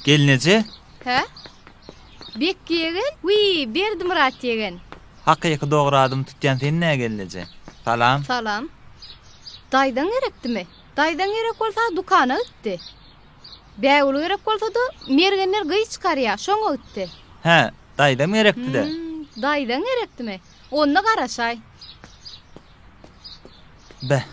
Gelneje? Hä? Bekki ýegen? Wiý, Berdimyrat ýegen. Hakyky dogry adymy tutýan sen-dä gelneje. Salam. Salam. Daýzaň gerekdimi? Daýzaň gerek bolsa dükana gitdi. Bägül gerek bolsa-da, Mergenler gyz çykarýa, şoňa gitdi. Hä, daýzam gerekdi-dä. Hum, daýzaň gerekdimi? Onda garaşaý. Beh.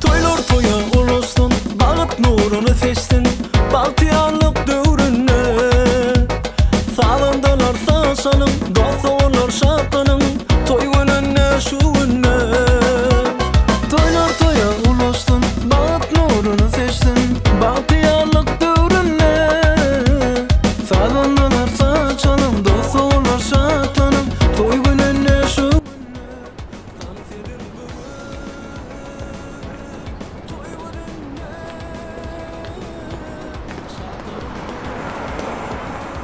Toýlar toýa ulaşsyn, bagt nuruny seçsin, Bagtyýarlyk döwründe. Sazandalar saz çalyň, dost-doganlar şatlanyň, Toý gününde şu günde. Toýlar toýa ulaşsyn, bagt nuruny seçsin, Bagtyýarlyk döwründe. Sazandalar saz çalyň, dost-doganlar şatlanyň, Toý gününde şu günde. Tans ediň bu gün, toý gününde. Şatlanyň bu gün, gözel dünýede.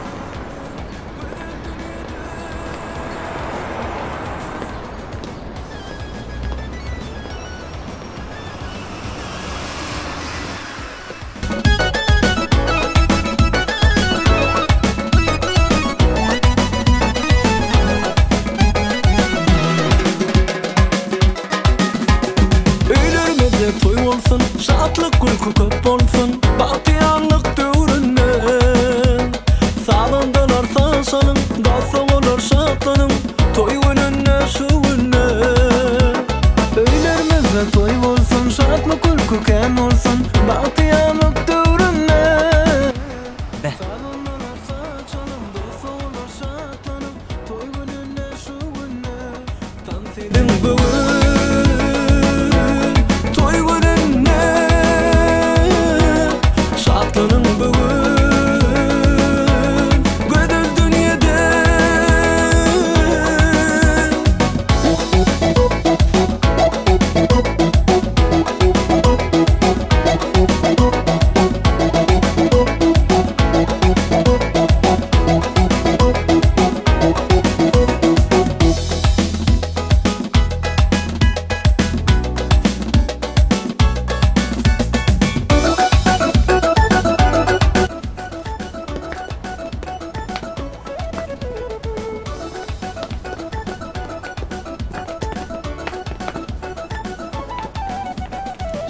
Öýlerimizde toý bolsun, şatlyk gülki köp bolsun, Bagtyýarlyk döwründe. Sazandalar saz çalyň, dost-doganlar şatlanyň, Toý gününde şu günde. Öýlerimizde toý bolsun, şatlyk gülki kän bolsun, Bagtyýarlyk döwründe. Beh. Sazandalar saz çalyň, dost-doganlar şatlanyň, Toý gününde şu günde. Tans ediň bu gün, toý gününde. Şatlanyň bu gün, gözel dünýede.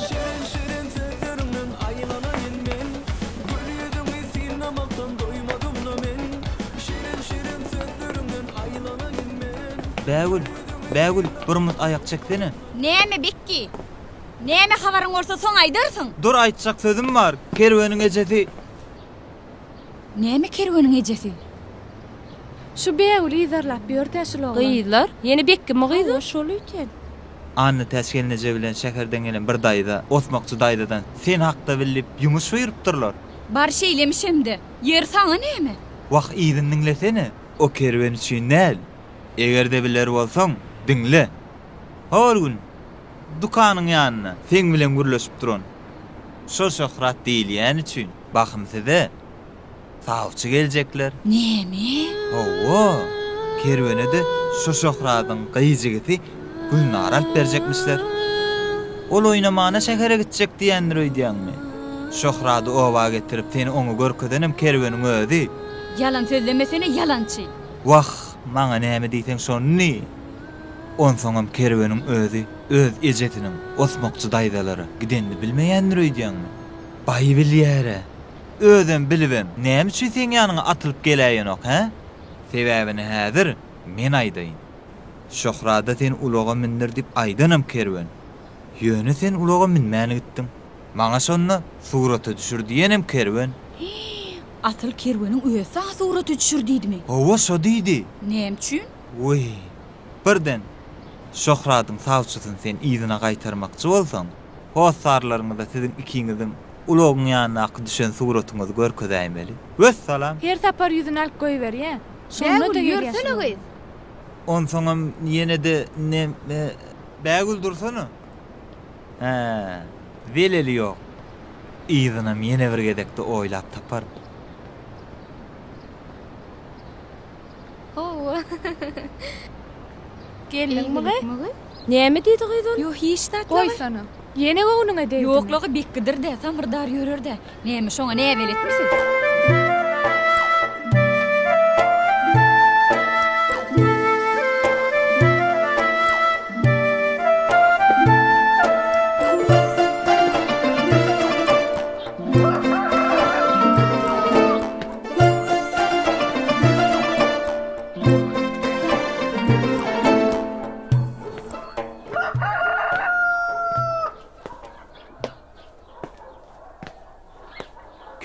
Şirin-şirin sözleriňden aýlanaýyn men, Gül ýüzüňi synlamakdan doýmadym-la men. Şirin-şirin sözleriňden aýlanaýyn men. Bägül, Bägül, bir mut aýak çeksene. Näme, Bekgi? Näme habaryň bolsa soň aýdarsyň. Dur, aýtjak sözüm bar. Kerweniň ejesi. Näme Kerweniň ejesi? Şu Bägüli yzarlap ýör-dä şul oglan. Gyzlar, ýene Bekkimi gyzy? Hawa, şol öýtýän. Annatäç gelneje bilen şäherden gelen bir daýza, Osmakçy daýzadan sen hakda bil diýip ýumuş buýrupdyrlar. Bar şeýlemişem-de. Ýeri saňa näme? Wah, yzyny diňlesene. O kerwen üçin däl. Eger-de biler bolsaň, diňle. Hol gün dükanyň ýanynda seň bilen gürleşip duran şol Şöhrat diýilýäni üçin bahym size sawçy geljekler. Näme? Hawa, kerwene-de şo Şöhradyň gyz jigisi Gülnary alyp berjekmişler. Ol oýnamana şähere gitjek diýendir öýdýäňmi? Şöhrady oba getirip seni oňa görkezenem kerweniň özi. Ýalan sözlemesene, ýalançy! Wah, maňa näme diýseň şony diý. Onsoňam kerweniň özi öz ejesiniň Osmakçy daýzalara gidenini bilmeýändir öýdýäňmi? Baý bilýär-ä. Özem bilibem, näme üçin seň ýanyňa atylyp geläýenok, hä? Sebäbini häzir men aýdaýyn. Şöhrada seni ulaga mündir diýip aýdanam Kerwen. Ýöne sen ulaga münmän gitdiň. Maňa şonda surata düşür diýenem Kerwen. Hii, asyl Kerweniň özi saňa surata düşür diýdimi? Hawa, şo diýdi. Näme üçin? Wiý, birden Şöhradyň sawçysyny sen yzyna gaýtarmakçy bolsaň, hossarlaryňyza siziň ikiňiziň ulagyň ýanyndaky düşen suratyňyzy görkezäýmeli. Wessalam! Her sapar ýüzüni alyp goýberýä. Şonda-da Bägül, gelýä ýörsene şular. gyz. Onsoňam ýene-de neme. Bägül dursana. Hä, zeleli ýok. Yzynam ýene bir gezekde oýlap taparyn. Geldiňmi gyz? Näme diýdi gyz ol? Ýok, hiç zat. Goýsana. Ýene göwnüňe degdimi? Ýoklugy bekgidir-dä, samyrdar ýörer-dä. Näme, şoňa näbeletmi siz?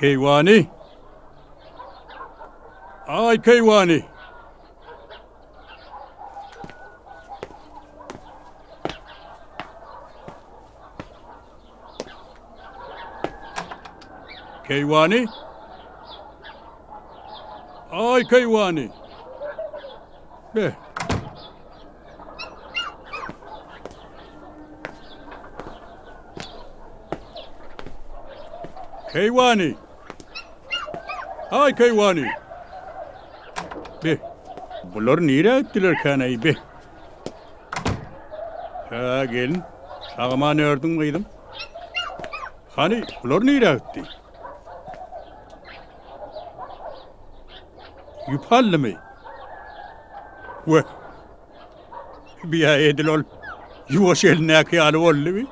Keýwany! Aý, keýwany! Keýwany! Aý, keýwany! Be! Keýwany! Aý, keýwany! Be! Bular nirä gitdilerkän-eý, be! Hä, gelin, sag-aman ördüňmi, gyzym? Hany, bular nirä gitdi? Ýüp aldymy? Weh! Biýa edil ol ýuwaş elindäki ýaly boldy bi.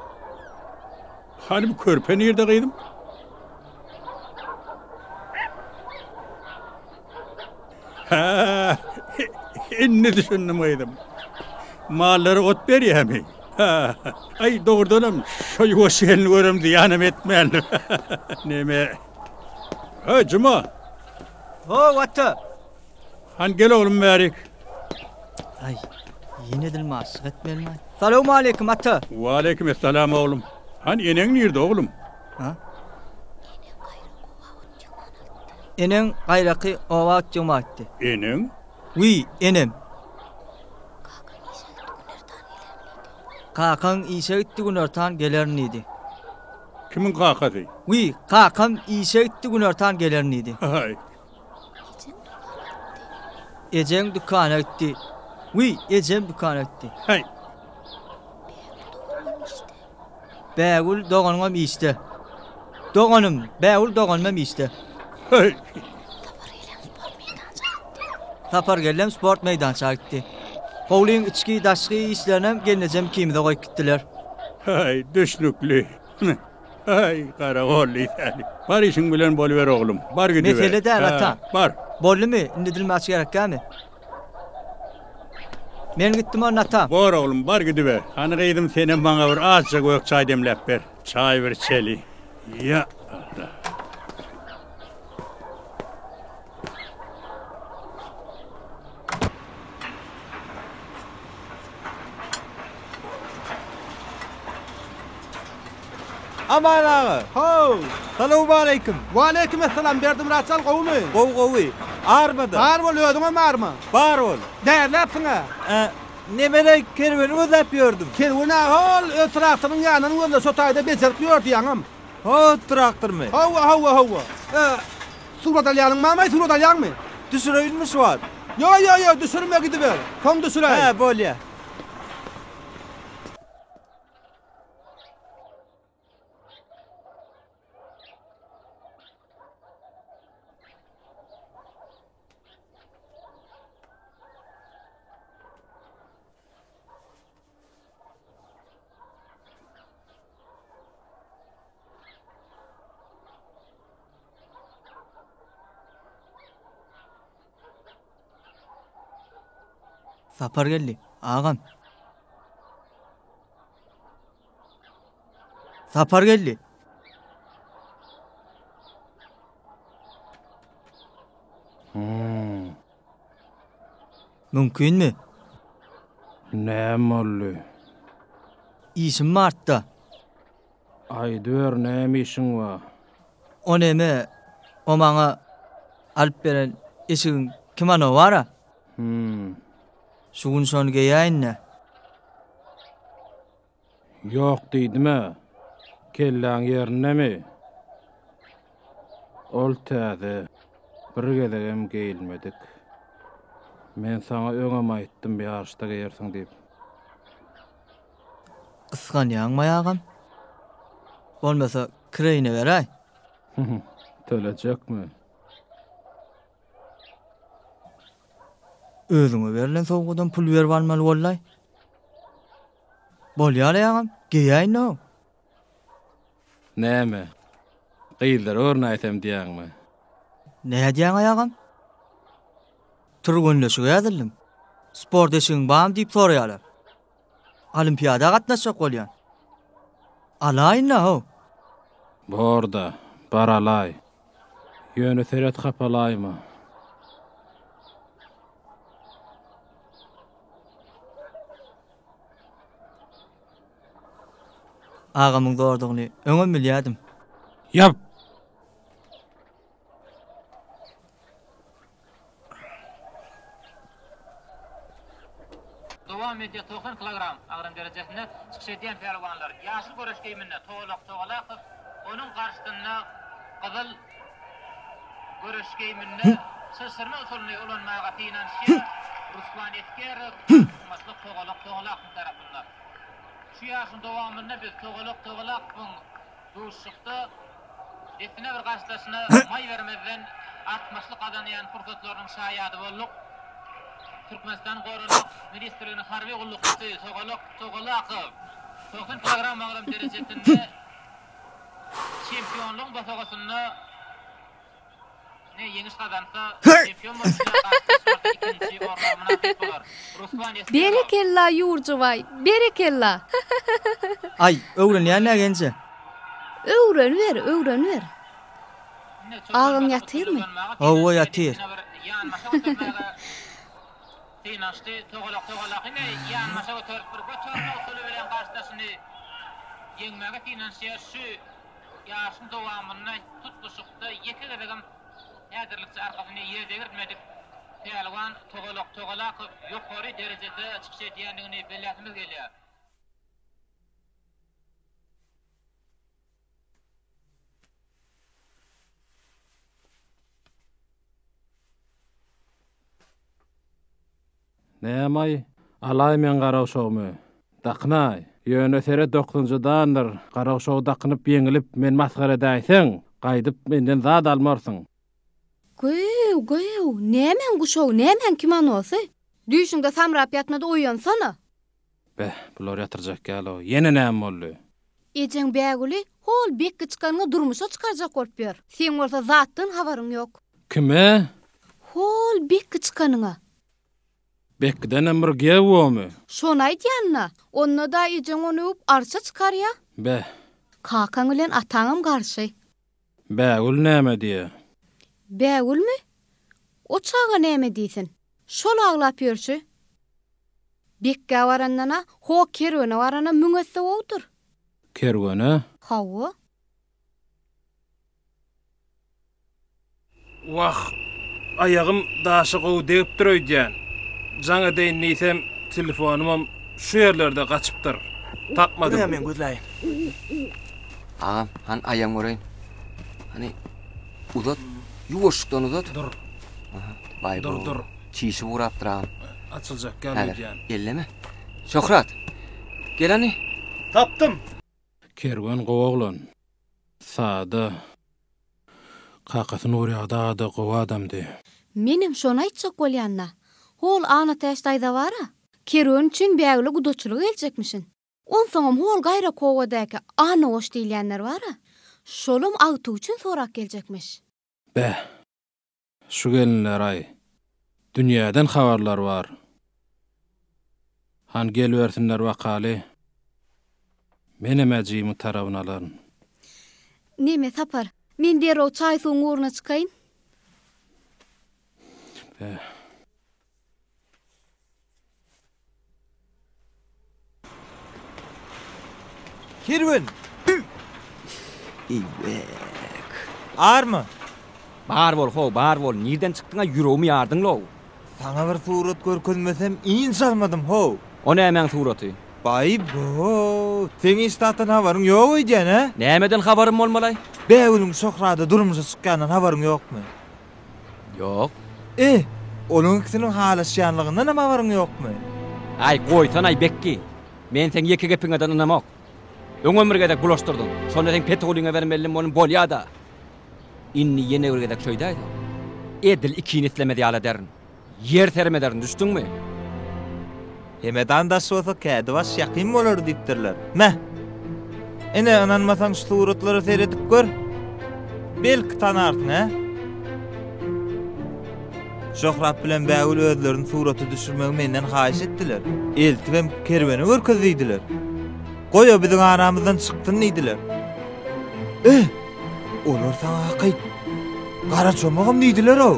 Hany bu körpe nirde gyzym? Hä, indi düşündim gyzym. Mallara ot berýämi? Hä, aý dogrudanam şo ýuwaş gelni görem zyýanam etmändir. Neme? Häý, Juma! How, ata! Hany gel oglum bärik. Aý, ýene dilimi açyk etmelimi? Salowmaleýkim, ata! Waleýkim essalam, oglum. Hany eneň nirde, oglum? Ha? Eneň gaýraky oba ot ýygmaga gitdi. Eneň? Wiý, enem. Kakaň işe gitdi günortan gelerin diýdi. Kimiň kakasy? Wiý, kakam işe gitdi günortan gelerin diýdi. Haý. Ejeň dükana gitdi. Wiý, ejem dükana gitdi. Haý. Bägül doganyňam işde. Doganym, Bägül doganymam işde. Haý. Sapar gelnem sport meýdança gitdi. Howlyň içki, daşky işlerinem gelnejem ikimize goýup gitdiler. Haý, düşnükli. Haý, garagol diýsäni. Bar işiň bilen boluber oglum. Bar gidiber. Mesele däl, ata. Bar. Boldumy? Indi dilimi aç gerekgämi? Men gitdim onda ata. Bor oglum, bar gidiber. Hany gyzym senem maňa bir azja gök çaý demläp ber. Çaý bir içeli. Ýa Allah. Aman aga! How! Salowmaleýkim! Waleýkim essalam Berdimyrat jan gowumy? Gowy gowy. Armada. Bar bol özüňem arma. Bar bol. Därläpsiň-ä. Ä, nemeleý kerweni gözläp ýördüm. Kerwen-ä hol öz traktoryň ýanyny gözle şo taýda bejerip ýördi ýaňam. Ho, traktormy? Hawa, hawa, hawa. Ä, surat alýanyň barmy, surat alýaňmy? Düşüreýinmi şu wagt? Ýo, ýo, ýo, düşürme gidiber. Soň düşüräý. Hä, bolýa. Sapar geldi, agam. Sapar geldi. Hmm. Mümkinmi? Näme boldy? Işim bartda. Aýdyber näme işiň bar? O neme, o maňa alyp beren eşigiň kimono bar-a? Hmm. Şu gün şony geýäýin-dä. Ýok diýdim-ä. Kelläň ýerindemi? Ol täze, bir gezegem geýilmedik. Men saňa öňem aýtdym ýaryşda geýersiň diýip. Gysganýaňmaý agam? Bolmasa kireýine beräý. Tölejekmi? Özüňe berlen sowgadam pul berip almaly bollaý. Bolýa-laý agam, geýäýin-ow. Näme, gyzlara görnäýsem diýýäňmi? Nädýäň-aý agam? Türgenleşige ýazyldyň. Sport eşigiň barmy diýip soraýarlar. Olimpiada gatnaşjak bolýan. Alaýyn-da-how. Bor-da, bar alaý. Ýöne seret hapalaýma. Agamyň zordugyny öňem bilýärdim. Ýap! Dowam edýär 90 kilogram agram derejesinde çykyş edýän pälwanlar ýaşyl göreş geýiminde Togalak Togalakow, onuň garşysynda gyzyl göreş geýiminde çylşyrma usulyny ulanmaga synanyşýar Ruslan Esgerow, artykmaçlyk Togalak Togalakowyň tarapynda. Şu ýaryşyň dowamynda biz Togalak Togalakowyň Duşuşykda dessine bir garşydaşyna maý bermezden artykmaçlyk gazanýan pursatlarynyň şaýady bolduk. Türkmenistan Goranmak ministrliginiň harby gullukçysy Togalak Togalakow 90 kilogram agram derejesinde çempionlygyň bosagasynda Ne ýeňiş gazansa, çempion bolup biler, garşydaşy bolsa ikinji orna mynasyp bolar. Ruslan Eskerow. Berekella Ýurjubaý, berekella! Aý, öwrenýän-ä genje. Öwreniber, öwreniber. Agaň ýatyrmy? Hawa, ýatyr. Synanyşdy. Togalak Togalak ine ýanbaşa göterip bir göterme usuly bilen garşydaşyny ýeňmäge synanyşýar. Şu Ýaryşyň dowamynda tutluşykda ýeke gezegem häzirlikçe arkasyny ýere degirtmedik pälwan Togalak Togalakow ýokary derejede çykyş edýändigini belläsimiz gelýär. Näm-aý, alaý meň garagşagymy. Dakynaý. Ýöne seret dokuzynjydandyr, garagşagy dakynyp ýeňilip meni masgara edäýseň, gaýdyp menden zat almarsyň. Göw, göw, nämäň guşagy, nämäň kimonosy? Düýşüňde samrap ýatma-da oýansana! Beh, bular ýatyrjak ýaly-ow. Ýene näme boldy? Ejeň Bägüli hol Bekgi çykanyňa durmuşa çykarjak bolup ýör. Seň bolsa zatdan habaryň ýok. Kime? Hol Bekgi çykanyňa. Bekgidenem bir giýew bormy? Şony aýdýan-da. Onda-da ejeň ony öwüp arça çykarýa. Beh. Kakaň bilen ataňam garşy. Bägül näme diýýä? Bägülmi? O çaga näme diýsin? Şol aglap ýörşi. Bekgä barandan-a, ho kerwene barana müň esse gowudyr. Kerwene? Hawa. Wah, aýagym daşa gowy degipdir öýdýän. Jaň edeýin diýsem, telefonymam şu ýerlerde gaçypdyr. Tapmadym. Dur-a men gözläýin. Agam, hany aýagyňy göreýin. Hany, uzat, ýuwaşlykdan uzat. Dur. Aha, baý Dur, dur. Çişi gurapdyr agam. Açyljak ýaly Häzir, öýdýän. elleme. Şöhrat, gel hany. Tapdym. Kerwen gowy oglan. Sada. Kakasy Nurýagdy aga-da gowy adamdy. Menem şony aýtjak bolýan-da. Hol Annatäç daýza bar-a. Kerwen üçin Bägüle gudaçylyga geljekmişin. Onsoňam hol gaýraky obadaky Annagoş diýilýänler bar-a. Şolam agtygy üçin sorap geljekmiş. Beh, şu gelinler-aý. Dünýäden habarlary bar. Hany gelibersinler bakaly. Menem-ä jigimiň tarabyny alaryn. Neme, Sapar, men derrew çaý-suwuň ugruna çykaýyn. Beh. Kerwen! Eýwek. Arma! Bar bol how, bar bol, nirden çykdyňa ýüregimi ýardyň low. Saňa bir surat görkezmesem ynç almadym how. O nämäň suraty? Baý-bo, seň hiç zatdan habaryň ýok öýdýän, hä? Nämeden habarym bolmalaý? Bägülüň Şöhrada durmuşa çykýandan habaryň ýokmy? Ýok. E! Olaň ikisiniň halaşýanlygyndanam habaryň ýokmy? Aý, goýsanaý, Bekgi! Men seň ýeke gepiňeden ynamok. Öňem bir gezek bulaşdyrdyň. Şonda seň Petgulyňa bermelidim ony bolýa-da. Indi ýene bir gezek şöýdäýseň, edil ikini islemez ýaly ederin. Ýer serim ederin, düşdüňmi? Hemedan daş bolsa, kädibaş ýakyn bolar diýipdirler. Me! Ine, ynanmasaň şu suratlara seredip gör. Belki tanarsyň, hä? Şöhrat bilen Bägül özlerini surata düşürmegi menden haýyş etdiler. Eltibem Kerwene görkez diýdiler. Goý o biziň aramyzdan çyksyn diýdiler. Eh! Olar saňa hakyt. Gara çomagam diýdiler-ow.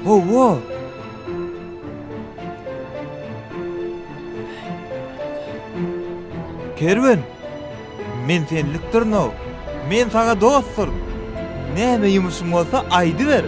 Hawa. Kerwen, men senlikdirin-ow. Men saňa dostduryn. Näme ýumuşyň bolsa aýdyber.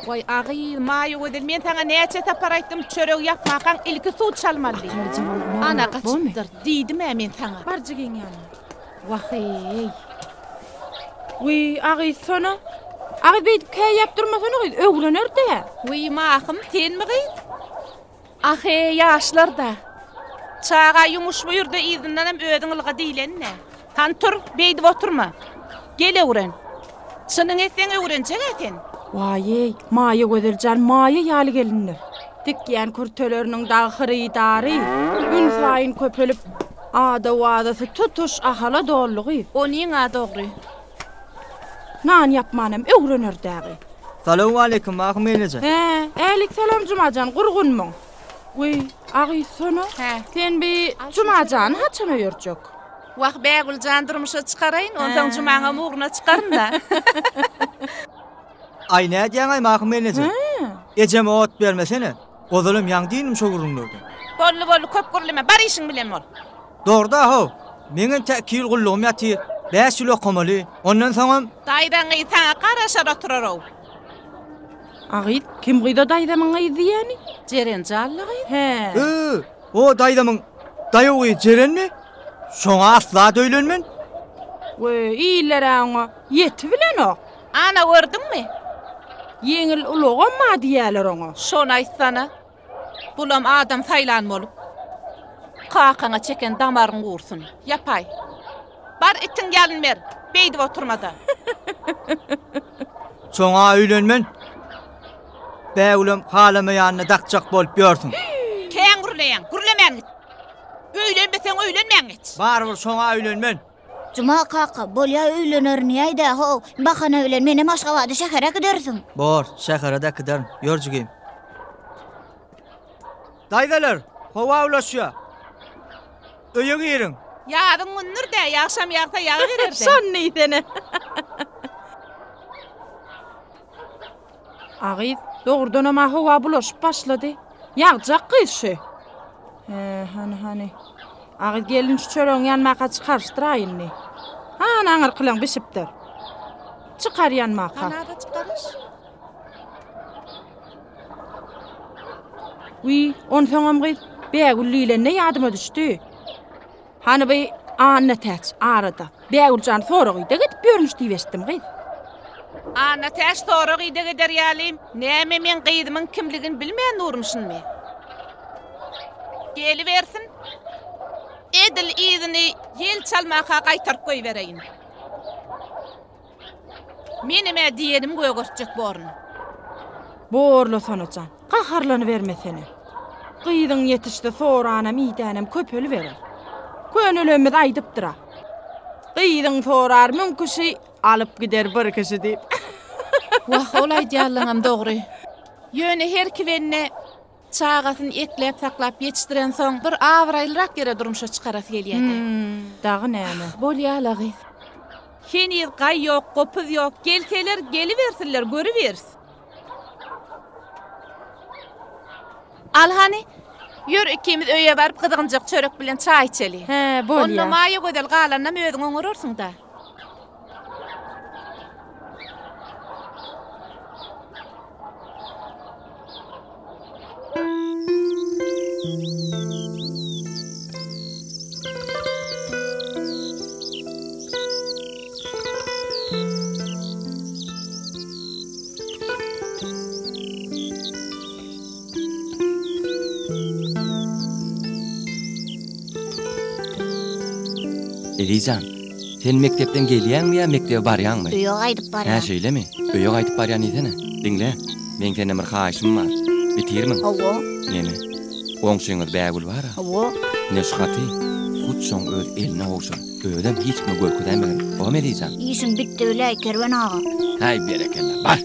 Waý, a gyz, Maýagözel, men saňa näçe sapar aýtdym, çöregi ýapmakaň ilki suw çalmaly diýip. Ana, gaçypdyr, diýdim-ä men saňa. Bar jigiň ýanyna. Wah-eý. Wiý, a gyz, Sona. A gyz, beýdip käýýäp durmasana gyz, öwrener-dä. Wiý, Mahym, senmi gyz? Ah-eý, ýaşlar-da. Çaga ýumuş buýurdy, yzyndanam özüň ylga diýleni-dä. Hany tur, beýdip oturma. Gel öwren. Çynyňy etseň öwrenjek-ä sen. Waý-eý, Maýagözel jan maýa ýaly gelindir. Tikýän kürteleriniň dagy hyrydary günsaýyn köpelip, ada-wazasy tutuş Ahala doldy gyz. Onyň-a dogry. Nan ýapmanam öwrener dagy. Salowmaleýkim, Mahym gelneje. Hä, älik salam Jumajan, gurgunmyň? Wiý, agyz Sona, sen bi Jumajany haçan öýerjek? Wah, Bägül jan durmuşa çykaraýyn, onsoň Jumaňam ugruna çykaryn-da. Aý, nädýäň-aý, Mahym gelneje? Ejeme ot bermesene. Ozalam ýaňy dyndim şo gürrüňlerden. Boldy, boldy, köp gürleme, bar işiň bilen bol. Dogry-da, how. Meňem tä iki ýyl gullugym ýatyr. Bäş ýyl okamaly. Ondan soňam. Daýzaň gyzy saňa garaşar oturar-ow. A gyz, kim gyza daýzamyň gyzy diýýäni? Jeren jally gyz. Hä. Ö, o daýzamyň daýaw gyzy Jerenmi? Şoňa asla-da öýlenmen. We, iller-ä oňa ýetibilenok. Ana, gördüňmi? Ýeňil ulagam bar diýýäler oňa. Şony aýtsana. Bulam adam saýlan bolup. Kakaňa çeken damaryň gursun. Ýapaý. Bar itiň ýalyn ber. Beýdip oturmada. Şoňa öýlenmen. Bägülem halamaýanyna dakjak bolup ýörsüň. Kän gürleýäň. Gürlemän git. Öýlenmeseň öýlenmän geç. Barybir şoňa öýlenmen. Juma kaka, bolýa öýlenerin diýäýdä how, bahana bilen menem Aşgabada şähere äkidersiň. Bor, şähere-de äkiderin. Ýör jigim. Daýzalar, howa ulaşýa. Öýe giriň. Ýazyň günüdir-dä, ýagşam ýagsa ýagyberer-dä. Şony diýsene. A gyz, dogrudanam-a howa bulaşyp başlady. Ýagjak gyz şu. Hä, hany, hany. Agyz gelin şu çöregiň ýanmaka çykaryşdyraý indi. Hany aňyrkylaň bişipdir. Çykar ýanmaka. Hany azajyk garaş. Wiý, onsoňam gyz, Bägül diýlende ýadyma düşdi. Hany bi Annatäç arada Bägül jan sorag-ideg edip ýörmüş diýip eşitdim gyz. Annatäç sorag-ideg eder ýaly, näme meň gyzymyň kimligini bilmän durmuşynmy? Gelibersin. Edil yzyny ýel çalmaka gaýtaryp goýbereýin. Menem-ä diýenimi gögertjek borun. Borla Sona jan, gaharlanybermesene. Gyzyň ýetişse soranam, idänem köpeliberer. Könelerimiz aýdypdyr-a. Gyzyň sorar müň kişi, alyp gider bir kişi diýip. Wah, ol aýdýanlaňam dogry. Ýöne her iki bende Çagasyny ekläp-saklap ýetişdirensoň, bir abraýlyrak ýere durmuşa çykarasy gelýär-dä. Dagy näme? Bolýa-la, gyz. Heniz gaý ýok, gopuz ýok. Gelseler, gelibersinler, görübiris. Al hany, ýör ikimiz öýe baryp gyzgynjak çörek bilen çaý içeli. Hä, bolýa. Onda Maýagözel galanynam özüň oňararsyň-da. Elizan, sen mekdepden gelýäňmi ýa mekdebe barýaňmy? Öýe gaýdyp barýan. Hä, şeýlemi? Öýe gaýdyp barýan diýsene. Diňle, meň senden bir haýyşym bar. Bitirmiň? Hawa. Neme? Goňşyňyz Bägül bar-a? Hawa. Ine şu haty hut şoň öz eline gowşur. Özem hiç kime görkezäýmegin. Bom Elizan? Işiň bitdi biläý, Kerwen aga. Häý, berekella, bar!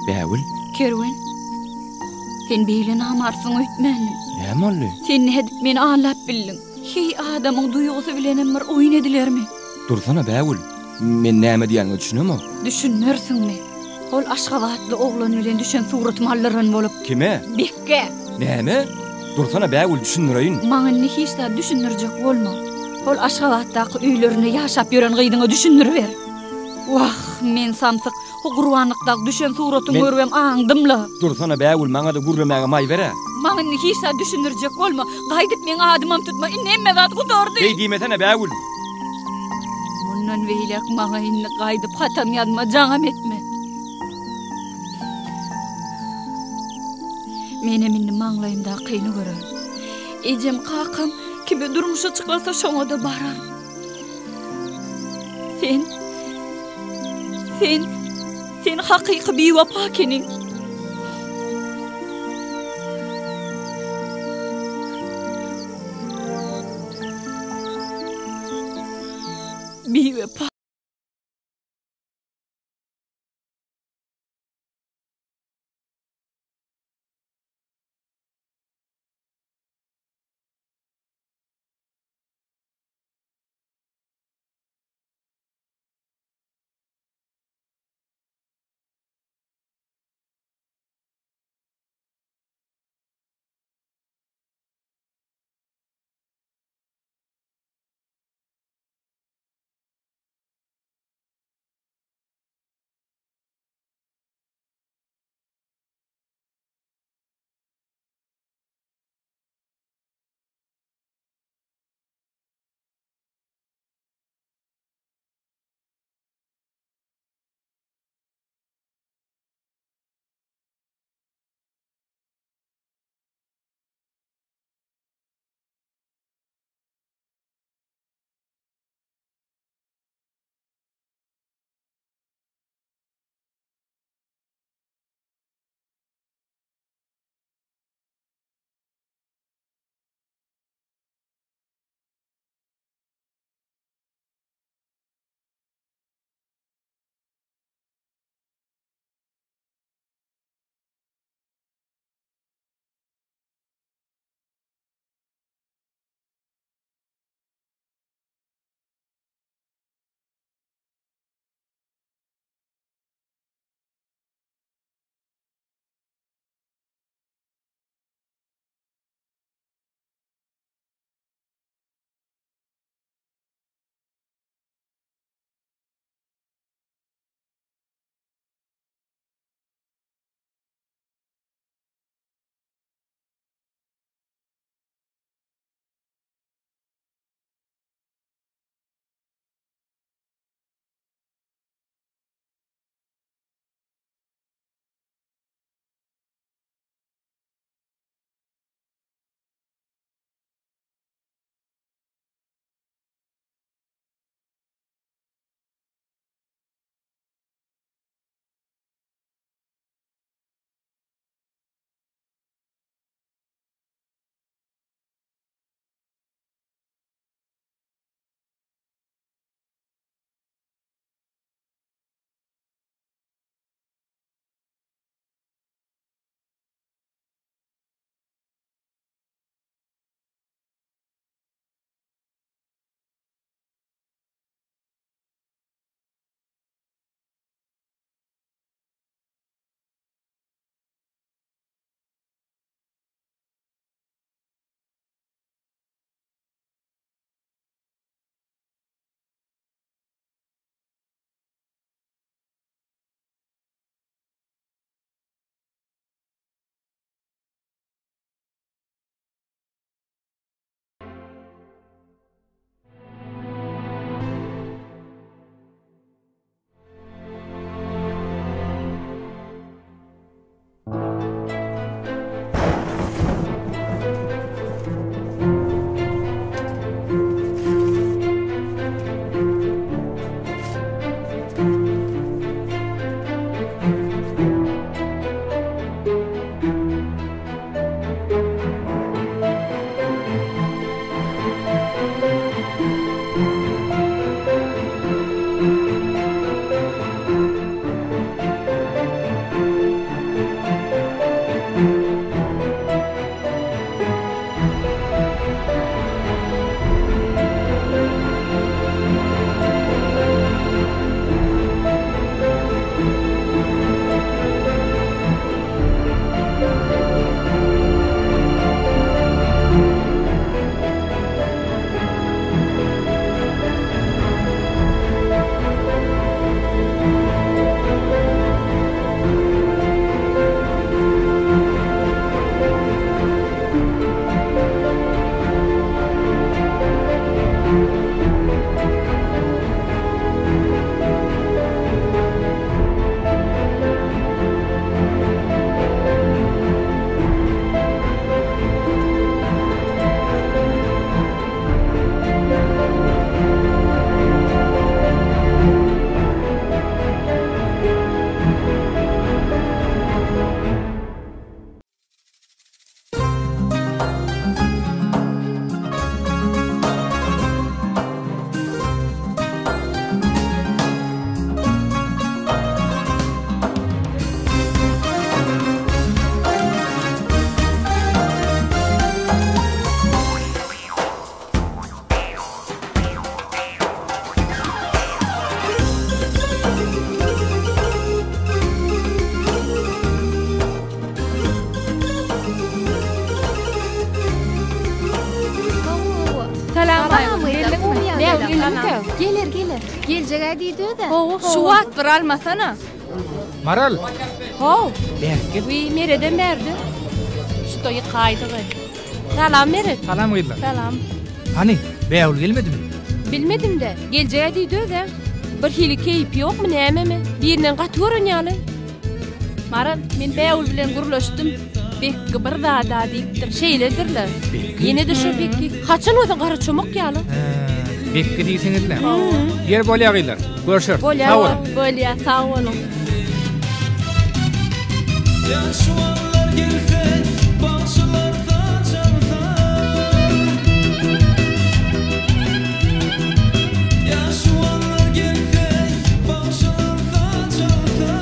Bägül? Kerwen, sen beýle namartsyň öýtmändim. Näme boldy? Sen nädip meni aldap bildiň? Heý, adamyň duýgusy bilenem bir oýun edilermi? Dursana, Bägül. Men näme diýýäniňe düşünemok. Düşünmersiňmi? Ol aşgabatly oglan bilen düşen suratymy aldyran bolup. Kime? Bekgä. Näme? Dursana, Bägül, düşündireýin. Maňa indi hiç zat düşündirjek bolma. Ol Aşgabatdaky öýlerinde ýaşap ýören gyzyňa düşündiriber. Wah, men samsyk. Ho Gurbanlykdaky düşen suratyňy görübem aňdym-la. Dursana, Bägül, maňa-da gürlemäge maý ber-ä. Maňa indi hiç zat düşündirjek bolma. Gaýdyp meň adymam tutma. Indi hemme zat gutardy. Beý diýmesene, Bägül. Mundan beýläk maňa indi gaýdyp hatam ýazma, jaňam etme. Menem indi maňlaýymdakyny görerin. Ejem, kakam kime durmuşa çykarsa şoňa-da bararyn. Sen, sen, sen hakyky biwepa ekeniň. Biwepa. Salam Geldiňmi? Geldiňmi? Geler, geler. Geljeg-ä diýdi öz-ä. Hawa, Şu wagt bir almasana. Maral. How. Bärik gel. Wiý, Meredem bärde. Şu-da ýykaýdygy. Salam Meret. Salam gyzlar. Salam. Hany, Bägül gelmedimi? Bilmedim-de, geljeg-ä diýdi öz-ä. Bir hili keýpi ýokmy, nämemi? Birinden gaty gören ýaly. Maral, men Bägül bilen gürleşdim. Bekgi bir zad-a diýipdir. Şeýledir-le. Bekgi? Ýene-de şo Bekgi. Haçan bolsa gara çomak ýaly. Hä, Bekgi diýseňiz-le. Ýeri bolýa gyzlar. Görşeris. Bolýa, Sag boluň. bolýa, sag boluň. Ýaşuwanlar gelse, bagşylar saz çalsa. Ýaşuwanlar gelse, bagşylar saz çalsa.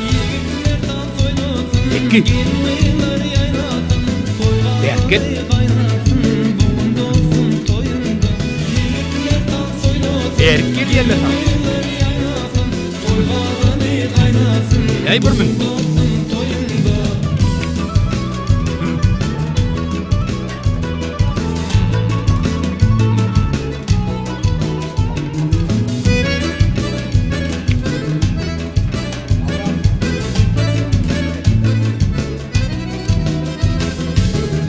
Ýigitler tans oýnasyn, Bekgi. gelin-gyzlar ýaýnasyn, toý Bärik gel. gazany gaýnasyn, bu gün dostuň toýunda. Ýigitler tans oýnasyn, Bärik gel diýende saňa. gelin-gyzlar ýaýnasyn, toý gazany gaýnasyn, Äý bir bu mün. gün dostuň toýunda.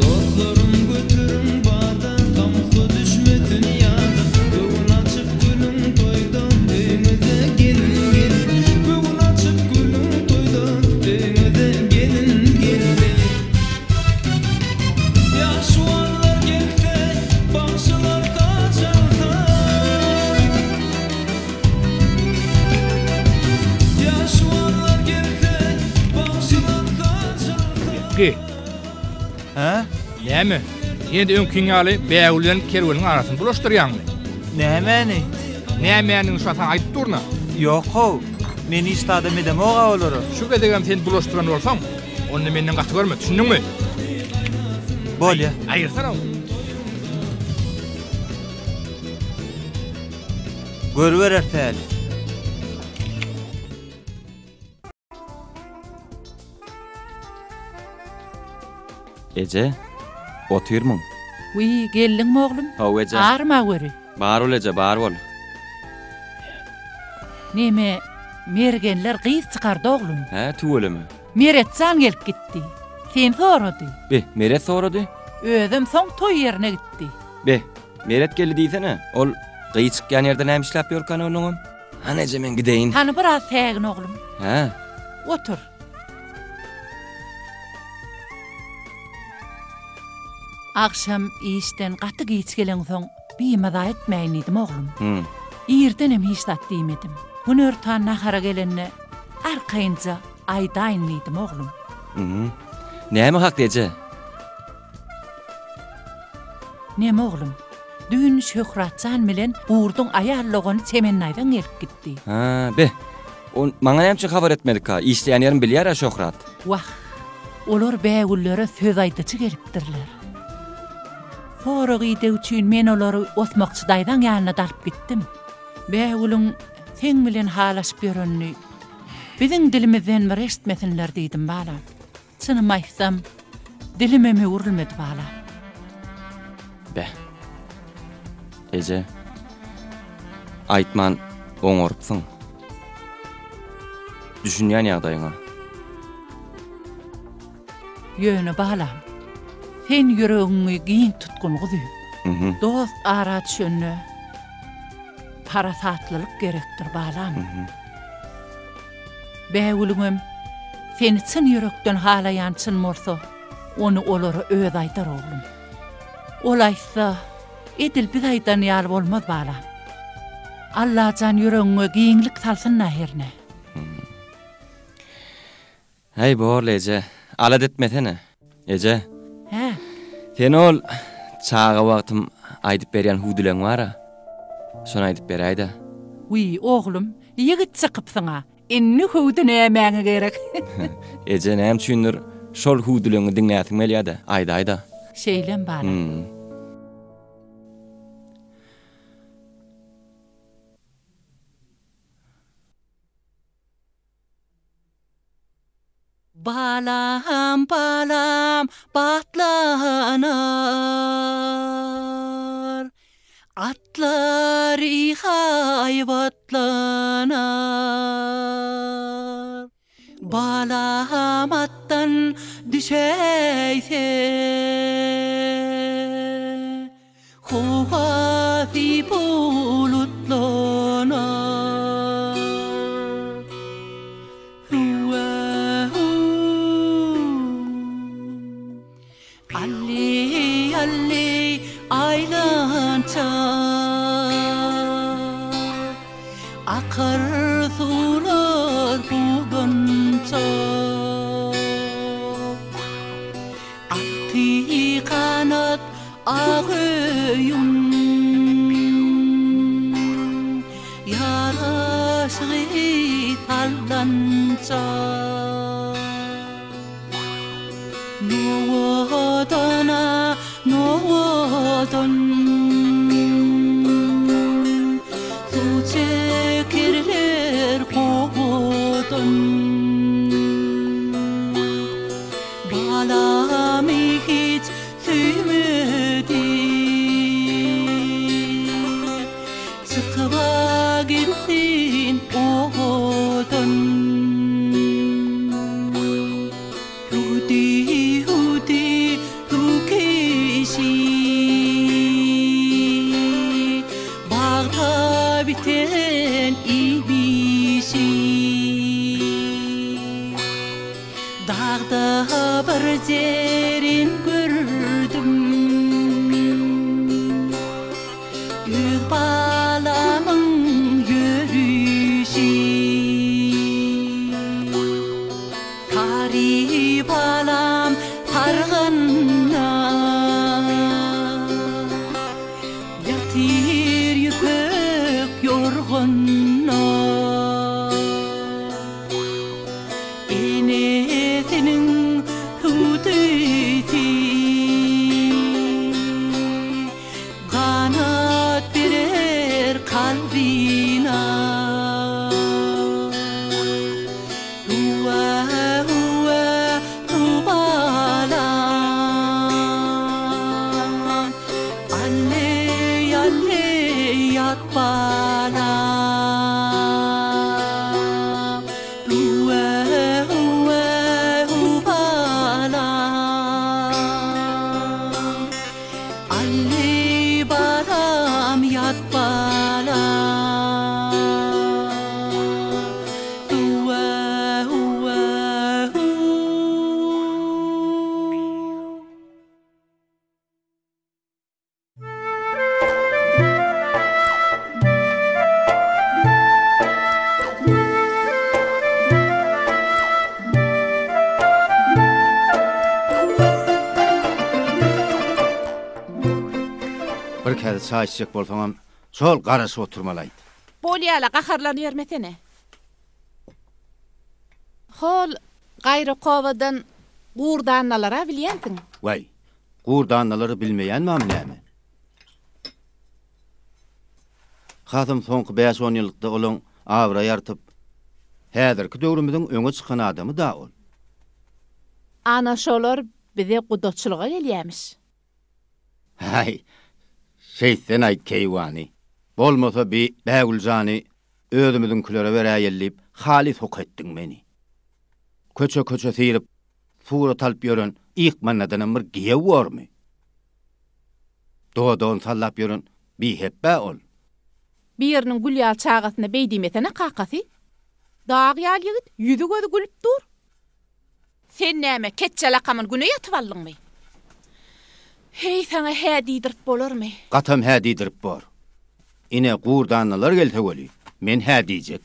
Dostlarym götüriň bada, gamsa düşmesin ýada, Göwün açyp gülüň toýda, öýüňize gelin geldi. Göwün açyp gülüň toýda, öýüňize gelin geldi. Ýaşuwanlar gelse, bagşylar saz çalsa. Ýaşuwanlar gelse, bagşylar saz çalsa. Bekgi. Hä? Näme? Ýene-de öňkiň ýaly Bägül bilen Kerweniň arasyny bulaşdyrýaňmy? Nämäni? Nämäniňi şo saňa aýdyp durna. Ýok-how. Men hiç zadam edemog-a olara. Şu gezegem sen bulaşdyran bolsaň, onda menden gaty görme, düşündiňmi? Bolýa. Aýyrsana. Görübereris häli. Eje, otyrmyň? Wiý, geldiňmi oglum? Hawa, eje. Arma göri. Bar bol, eje, bar bol. Neme, mergenler gyz çykardy, oglum. Hä, tüweleme. Meretjan gelip gitdi. Seni sorady. Be, Meret sorady? Özem soň toý ýerine gitdi. Be, Meret geldi diýsene. Ol gyz çykýan ýerde näme işläp ýörkän onuňam? Hany eje men gideýin. Hany biraz sägin oglum. Hä. Otur. Agşam işden gaty giç geleňsoň bimaza etmäýin diýdim oglum. Hum. Irdenem hiç zat diýmedim. Günortan nahara gelende arkaýynja aýdaýyn diýdim oglum. Hum. Näme hakda eje? Neme oglum? Düýn Şöhratjan bilen Gurduň aýal dogany Çemen daýzaň gelip gitdi. Hä, be, o maňa näme üçin habar etmedika? Işleýän ýerimi bilýär-ä Şöhrat. Wah, olar bägüllere söz aýdyjy gelipdirler. Sorag-ideg üçin men olary Osmakçy daýzaň ýanyna-da alyp gitdim. Bägülüň seň bilen halaşyp ýörenini biziň dilimizden bir eşitmesinler diýdim, balam. Çynymy aýtsam, dilimem öwrülmedi balam. Beh. Eje. Aýtman oňarypsyň. Düşünýän ýagdaýyňa. Ýöne balam, sen ýüregiňi giň tutgun guzy. Dost ara düşende parasatlylyk gerekdir balam. Bägülüňem seni çyn ýürekden halaýan çyn bolsa, ony olara özi aýdar oglum. Ol aýtsa, edil biz aýdan ýaly bolmaz balam. Allajan ýüregiňe giňlik salsyn-da hernä. Häý borly eje, alada etmesene. Eje. Hä? Sen ol çaga wagtym aýdyp berýän hüwdüleň bar-a. Şony aýdyp beräý-dä. Wiý, oglum, ýigit çykypsyň-a. Indi hüwdi nämäňe gerek? Eje, näme üçindir şol hüwdüleňi diňläsim gelýä-dä. Aýdaý-da. Şeýlem balam. Hum. Balam, balam, batlana. haýbatlanar. Balam atdan düşäýse, Howasy bulutlanar. Hüwwe-hüw. Alli, alli, aýlança. Akar suwlar guwança. Alty ganat ak öýüň. Ýaraşygy sallança. Nowadan-a nowadan. Suw çekerler gowadan. Balamy hiç söýmedik. Çykyba gelsin owadan. Hüwdi, hüwdi, hüwkeşi. Bagda biten imişi. Dagda bir jeren gördüm. Öz balamyň ýörüşi. Sary balam sargynda. Ýatyr ýüpek ýorganda. Enesiniň hüwdüsi. Ganat berer kalbyna. Hüwwe, hüwwe, hüwbalam. Alleý, alleý, ýat balam. Hüwwe, hüwwe, hüwbalam. Alli balam ýat balam Hüwwe hüwwe hüw. Bir käse çaý içjek bolsaňam, şol garaşyp oturmaly-aýt. Bolýa-la, gaharlanybermesene. Hol Gaýrakowadan Gurdannalar-a bilýänsiň. Waý, Gurdanalary bilmeýän bamy näme? Hasam soňky bäş-on ýyllykda olaň abraýy artyp, häzirki döwrümiziň öňe çykan adamy-da ol. Ana şolar bize gudaçylyga gelýämiş. Häý, şeýtsen-aýt keýwany. Bolmasa bi Bägül jany özümiziňkilere beräýeli diýip halys hok etdiň meni. Köçe-köçe syryp, Surat alyp ýören ykmannadanam bir giýew bormy? Dodagyny sallap ýören bihepbe ol. Biriniň gül ýaly çagasyna beý diýmesene kakasy. Dag ýaly ýigit, ýüzi-gözi gülüp dur. Sen näme, keçje lakamyny güne ýatyp aldyňmy? Heý, saňa hä diýdirip bolarmy? Gatam hä diýdirip bor. Ine, gurdanlylar gelse weli, men hä diýjek.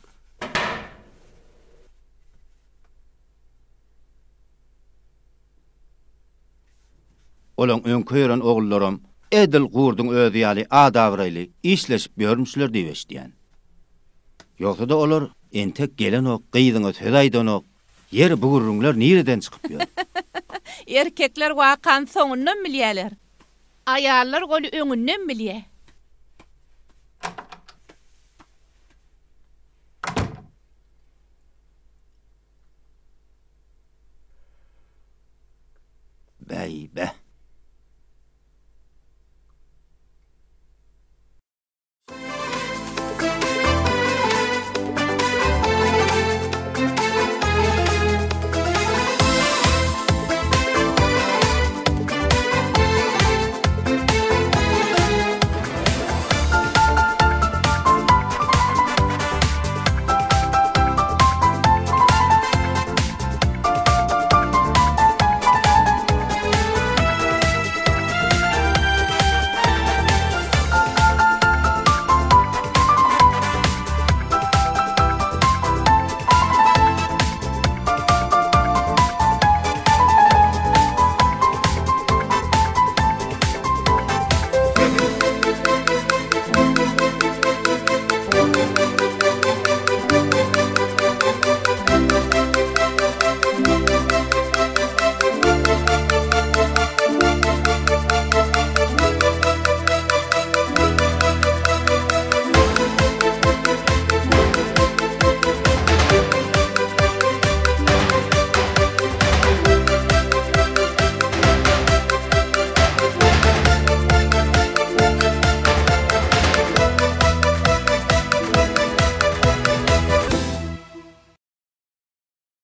Olaň öňki ýören ogullaram edil Gurduň özi ýaly at-abraýly işleşip ýörmüşler diýip eşidýän. Ýogsa-da olar entek gelenok, gyzyňa söz aýdanok. Ýeri bu gürrüňler nireden çykyp ýör? Erkekler wakany soňundan bilýäler. Aýallar goly öňünden bilýä.